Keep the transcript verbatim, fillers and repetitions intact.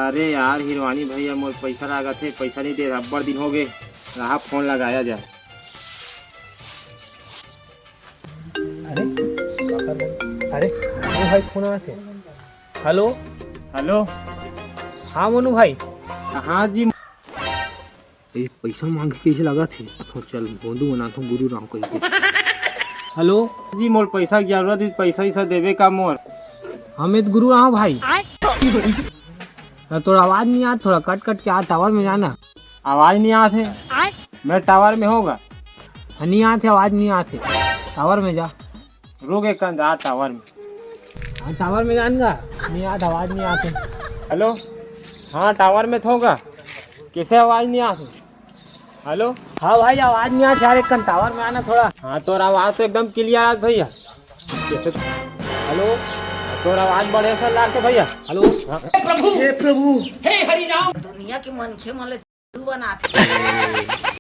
अरे यार हिरवानी भैया, मोर पैसा लागत हे, पैसा नहीं दे, अब्बड़ दिन हो गए, रहा फोन लगाया जाए। अरे, अरे, अरे भाई, फोन आथे। हेलो। हेलो। हाँ मोनू भाई। हाँ जी। ए, पैसा मांगे कइसे लागत हे? थोर चल, गोंदू बनाथों गुरु राम कहिके। हेलो। जी, मोर पैसा के जरूरत हे, पैसा वैसा देबे का मोर? हमें तो गुरु राम भाई। हाँ, तोर आवाज नहीं आत, थोड़ा कट कट के आ, टावर में जाना। आवाज नहीं आत हे? मैं टावर में हों गा। हाँ, नहीं आत हे, आवाज नहीं आत हे, टावर में जा। रुक एक कन, जा टावर में। हाँ, टावर में जान गा, नहीं आत, आवाज नहीं आत हे। हेलो, हाँ, टावर में थों गा, कइसे आवाज नहीं आत हे? हेलो। हाँ भाई, आवाज नहीं आत हे यार, एक कन टावर में आना थोड़ा। हाँ, तोर आवाज तो एकदम क्लियर आत भैया। कइसे? हेलो, तोर आवाज बढ़िया से लागत हे भैया। हेलो। हाँ। हे प्रभु, हे हरि राम। दुनिया के मनखे मन ले बनाथे।